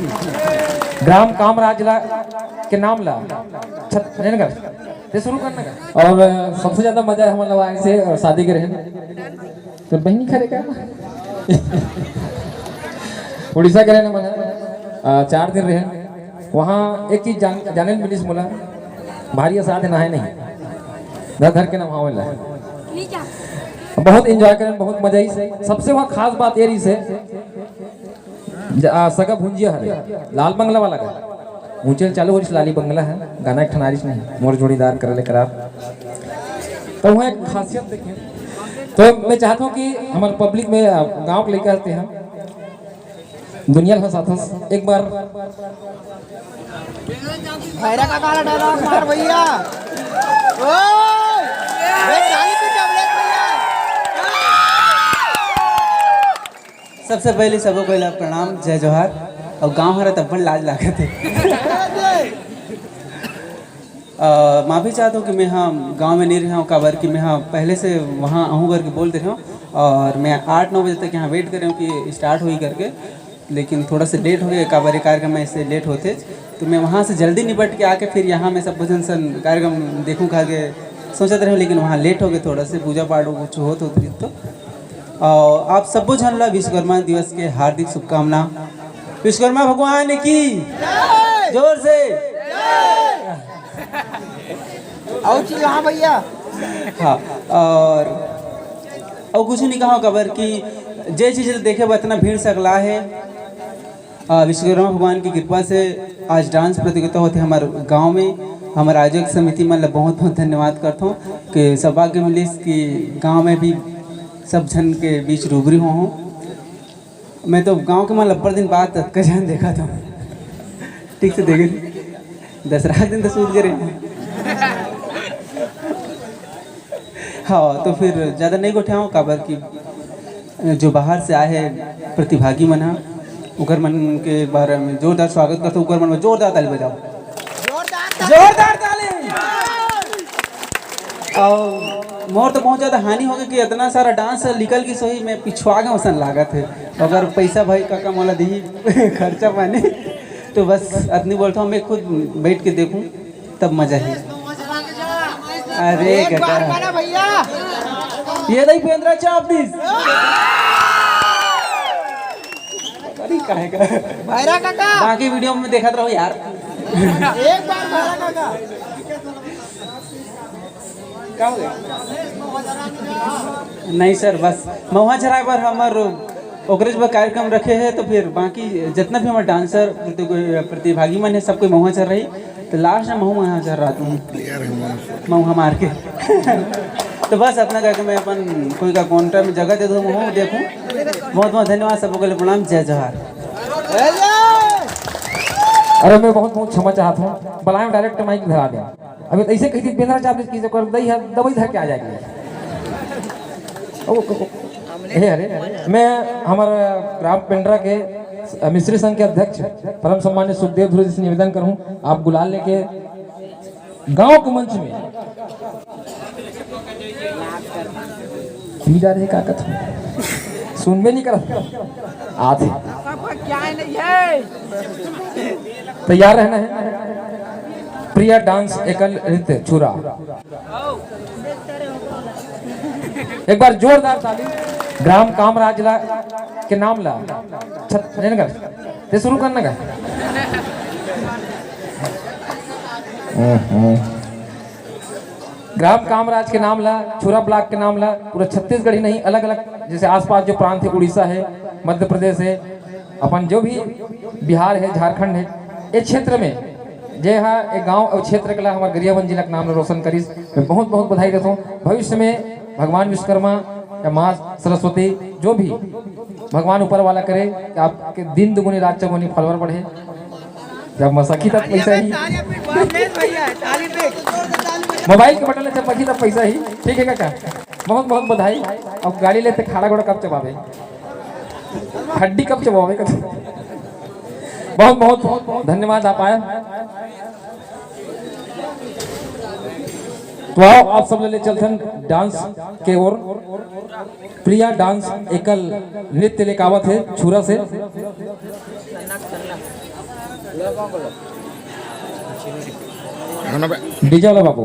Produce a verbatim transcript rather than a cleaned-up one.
ग्राम कामराज ला के नाम ला छत-, नहीं ना कर, ते शुरू करना का। और, अ, सबसे ज्यादा मजा हमन ला आए से, अ, शादी के रहन, तो बहिनी खरे का उड़ीसा के रहन हमन, अ, चार दिन रहन। वहाँ एक चीज जान-, जाने ल मिलिस मोला, भारी असाध्य ना है नहीं, धर धर के नहावे ला। बहुत एंजॉय करन, बहुत मजा आई। सबसे वहाँ खास बात ये रही से, ज-, आ, सगा भुंजिया हरे, लाल बंगला वाला गाना। ऊंचे ले चालू होइस लाली बंगला है, गाना एक ठन आरिस नहीं, मोर जोड़ीदार करे ले करार। तो वहाँ एक खासियत देखे। तो मैं चाहता हूँ कि हमारे पब्लिक में, आ, गाँव के लइका रहते हैं, दुनिया ल हंसाथस, एक बार भैरा का काला डायलॉग मार भैया। ओए, ए, चाली पे टैबलेट भैया। सबसे पहले सबको पहला प्रणाम, जय जोहार। और गांव हरा तब लाज लागत है। अ, माफी चाहता हूँ कि मैं हाँ गांव में नहीं रहा हूँ, काबर कि मैं हाँ पहले से वहाँ आहूँ करके बोल दे रहा हूँ। और मैं आठ नौ बजे तक यहाँ वेट कर रहा हूँ कि स्टार्ट होई करके, लेकिन थोड़ा सा लेट हो गया, काबर ये कार्यक्रम ऐसे लेट होते, तो मैं वहाँ से जल्दी निपट के आके फिर यहाँ मैं सब भोजन सन कार्यक्रम देखूँ खा के सोचत रहे, लेकिन वहाँ लेट हो गए थोड़ा से, पूजा पाठ कुछ होत होती तो। और आप सबो झन ला विश्वकर्मा दिवस के हार्दिक शुभकामना। विश्वकर्मा भगवान की जोर से। और चीज हाँ भैया। हाँ, और, और कुछ नहीं कहा, काबर कि जे चीज देखे बर इतना भीड़ सकला है। अ, विश्वकर्मा भगवान की कृपा से आज डांस प्रतियोगिता होते हमारे गांव में। हमारे आयोजक समिति मन ला बहुत बहुत धन्यवाद करता हूँ कि सौभाग्य मिलिस कि गांव में भी सब झन के बीच रूबरू हो हूँ। मैं तो गांव के मन ला अब्बड़ दिन बाद अतका झन देखा था। ठीक से देखे, दसरा के दिन तो सूत गए रहे। हाँ, तो फिर ज्यादा नहीं गोठियाऊँ, काबर कि जो बाहर से आए हैं प्रतिभागी मन ह, ओकर मन के बारे में जोरदार स्वागत करते, ओकर मन में जोरदार ताली बजाओ। जोरदार ताली। जोरदार ताली। और मोर तो बहुत ज्यादा हानि हो गया कि इतना सारा डांस निकल गई, सोही मैं पिछुआ गया वसन लागत है। अगर पैसा भाई काका मोला दी खर्चा पानी, तो बस अतनी बोलता हूँ, मैं खुद बैठ के देखूँ तब मजा है। अरे एक बार गधा। मारा भैया। ये नहीं पेंद्रा चाप दिस। अरे काहे का? भैरा काका। बाकी वीडियो में देखत रहो यार। एक बार भैरा काका। का हो गया? नहीं सर, बस महुआ झराए बर हमर ओकरे बर कार्यक्रम रखे हैं, तो फिर बाकी जितना भी हमारे डांसर प्रतियोगी-, प्रतिभागी मन है, सब कोई महुआ झर रही, तो लास्ट में महू महुआ झर रहा तुम। महुआ मार के। तो बस अपना करके मैं अपन कोई का कॉन्ट्रा में जगह दे दूँ, महू देखूँ। बहुत बहुत धन्यवाद सबको, प्रणाम, जय जोहार। अरे मैं बहुत बहुत क्षमा चाहत हूँ, बलाए डायरेक्ट माइक धरा दे। अबे तो ऐसे कही थी, पेंद्रा चाप की कर दई है, दवाई धर के आ जाएगी। ओ, ओ, ओ, हे अरे, मैं हमारा ग्राम पेंड्रा के मिस्त्री संघ के अध्यक्ष परम सम्मान्य सुखदेव ध्रुव जी से निवेदन करूं, आप गुलाल लेके गांव के मंच में पी डारे का कथन सुनबे नहीं करत। आथे। तैयार रहना है। प्रिया डांस एकल नृत्य छुरा। एक बार जोरदार ताली। ग्राम कामराज ला के नाम ला। छत-, नहीं ना कर। ते शुरू करना का? हम्म, हम्म। ग्राम कामराज के नाम ला, छुरा ब्लॉक के नाम ला, पूरा छत्तीसगढ़ ही नहीं, अलग-अलग, जैसे आसपास जो प्रांत है, उड़ीसा है, मध्य प्रदेश है, अपन जो भी बिहार है, झारखंड है, ये क्षेत्र में जे हा, ये गांव और क्षेत्र के ला हमारे गरियाबंद जिला के नाम ला रोशन करिस, मैं बहुत-बहुत बधाई देता हूँ। भविष्य में भगवान विश्वकर्मा या माँ सरस्वती, जो भी भगवान ऊपर वाला करे कि आपके दिन दुगुनी रात चौगुनी फॉलोअर बढ़े। जब मसखी तक पैसा ही। मोबाइल के बटन ले चपकी तब पैसा ही। ठीक है काका, बहुत बहुत बधाई। अब गाड़ी लेते खाड़ा गोड़ा कब चबावे, हड्डी कब चबावे कब? बहुत बहुत धन्यवाद आप आए। तो आओ आप सब ले चलथन डांस के ओर। प्रिया डांस एकल नृत्य लेके आवत हे छुरा से। डीजे वाला बाबू।